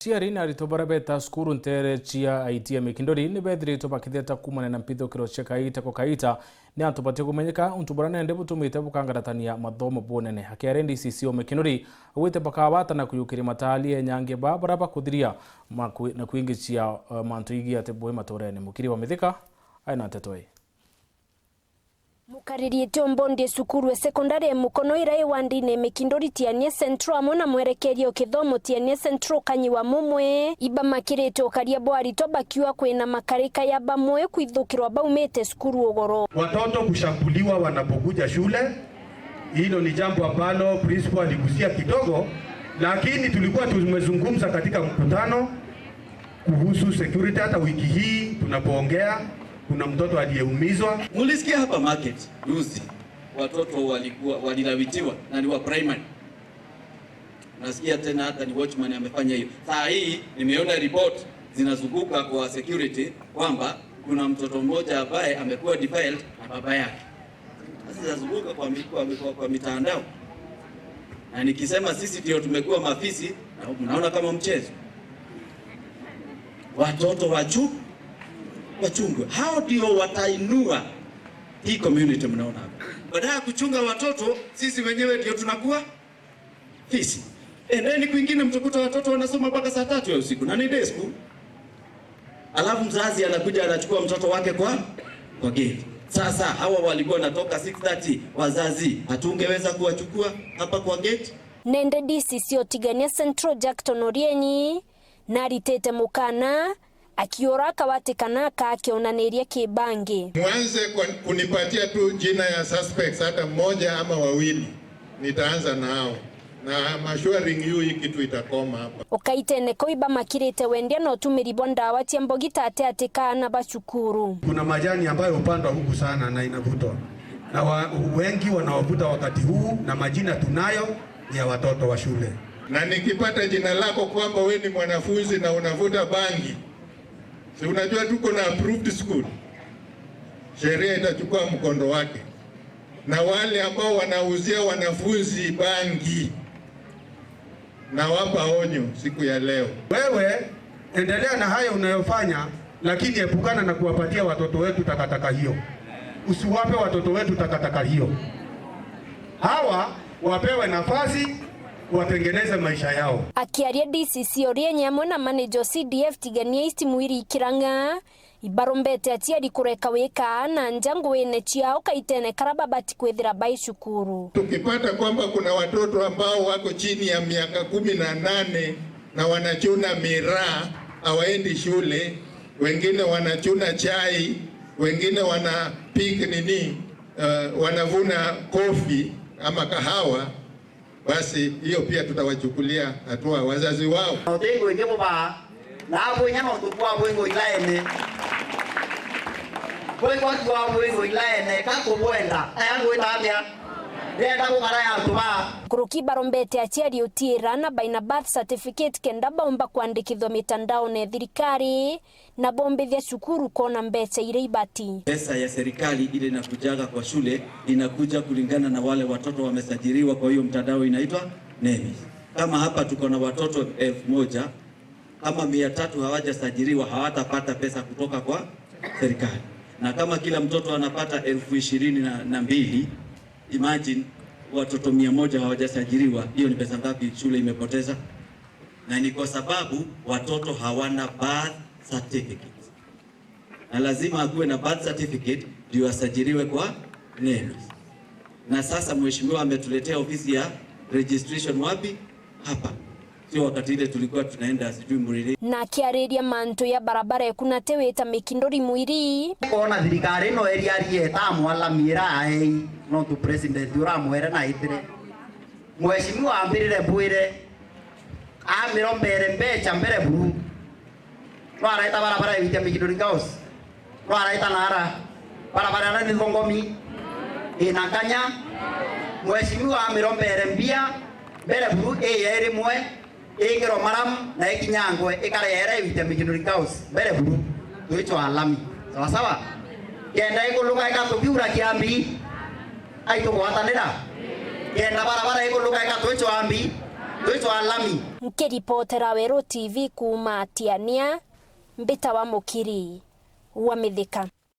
Aciari na arutwo baria beta cukuru ntere cia IT Mikinduri ni bethiritwe bakitheta kumana na mpithukiro cia kaita kwa kaita ni antu batie kumenyeka untu buria nende butumite bukangaratania mathomo bunene. Akiaria DCC o Mikinduri augite bakawata na kuyukiria matali enyangi ba baria bakuthiria na kuingichia mantu igi ati bui maturene. Mukiri wa Mithika aina nteto ii. Mukaririite ombondie cukuru e sekondari e Mukono ira iwandine Mikinduri tianie Central amwe na mwerekeria kithomo tianie Central kanyiwa mumwe iba makirite ukaria bwa arutwo bakiuga kwina makarika ya bamwe kwithukirwa baumite cukuru ugoro. Watoto kushambuliwa wanapokuja shule, hilo ni jambo ambalo principal aligusia kidogo, lakini tulikuwa tumezungumza katika mkutano kuhusu security. Hata wiki hii tunapoongea kuna mtoto aliyeumizwa. Mulisikia hapa market juzi watoto walikuwa walilawitiwa na ni wa primary. Nasikia tena hata ni watchman amefanya hiyo. Saa hii nimeona report zinazunguka kwa security kwamba kuna mtoto mmoja ambaye amekuwa defiled na baba yake. Sasa zinazunguka kwa mitandao. Na nikisema sisi ndio tumekuwa mafisi, mnaona kama mchezo. Watoto wachungwe. Hao ndio watainua hii community mnaona hapa. Baada ya kuchunga watoto, sisi wenyewe ndio tunakuwa fisi. Endeni kwingine mtakuta watoto wanasoma mpaka saa 3 ya usiku na ni day school. Alafu mzazi anakuja anachukua mtoto wake kwa gate. Sasa hawa walikuwa wanatoka 6:30, wazazi hatungeweza kuwachukua hapa kwa gate. Nende DCC Otigania Central Jackton Orienyi naritete mukana akiora akawatikana akionaniria kibangi. Mwanze kunipatia tu jina ya suspects hata mmoja ama wawili, nitaanza nao na I'm assuring you hii kitu itakoma hapa. Ukaitene koiba makirite wendia no tumiri bwa ndawa cia mbogita ate atikana bacukuru. Kuna majani ambayo hupandwa huku sana na inavutwa na wengi wanaovuta wakati huu, na majina tunayo ni ya watoto wa shule. Na nikipata jina lako kwamba we ni mwanafunzi na unavuta bangi, si unajua tuko na approved school, sheria itachukua mkondo wake. Na wale ambao wanauzia wanafunzi bangi, nawapa onyo siku ya leo. Wewe endelea na hayo unayofanya, lakini epukana na kuwapatia watoto wetu takataka hiyo. Usiwape watoto wetu takataka hiyo. Hawa wapewe nafasi watengeneze maisha yao. Akiaria DCC Orienyi amwe na manager CDF Tigania East Mwiri Kirang'a ibarombete aciari kureka wika na njangu wene ciao kaitene karaba bati kwithira bai cukuru. Tukipata kwamba kuna watoto ambao wako chini ya miaka 18 na wanachuna miraa, hawaendi shule, wengine wanachuna chai, wengine wanapik wanavuna kofi ama kahawa, basi hiyo pia tutawachukulia hatua wazazi wao. Otengo inge boba na abo nyama tukwa bwengo ilaene. Bwengo kwa bwengo ilaene kako bwenda. Ayango itamia. Ndenda gukara ya tuba. Kuruki barombete aciari utira na baina birth certificate kenda baomba kuandikithwa mitandao ne thirikari na bombithia cukuru kona mbeca iria ibati. Pesa ya serikali ile inakujaga kwa shule inakuja kulingana na wale watoto wamesajiliwa kwa hiyo mtandao inaitwa NEMIS. Kama hapa tuko na watoto 1000, kama 300 hawajasajiliwa hawatapata pesa kutoka kwa serikali. Na kama kila mtoto anapata 22,000, imagine watoto 100 hawajasajiliwa, hiyo ni pesa ngapi shule imepoteza? Na ni kwa sababu watoto hawana birth certificate. Na lazima akuwe na birth certificate ndio asajiliwe kwa NEMIS. Na sasa mheshimiwa ametuletea ofisi ya registration wapi? Hapa. Sio wakati ile tulikuwa tunaenda sijui Muriri. Na kiarĩria mantu ya barabara ekuna teweta Mikinduri mwiri. Kona thirikari no eriarie ta mwala mira ai no tu president uramwere na itire. Mheshimiwa ambirire bwire amiro mbere mbecha mbere buru. No araita barabara ewite Mikinduri Girls. No araita nara barabara na nithongomi ina kanya. Mheshimiwa amiro mbere mbia mbere buru e mwe ingiro maram na ikinyangwe ikarere ewite Mikinduri Girls mbere buru tuicho alami sawa sawa kenda ikuluka ikatukiura kiambi aitugwatanira kenda barabara ikuluka ikatuicho ambi Twitwa lami. Nkiripotera Weru TV kuma Tiania, Mbita wa Mukiri wa Mithika.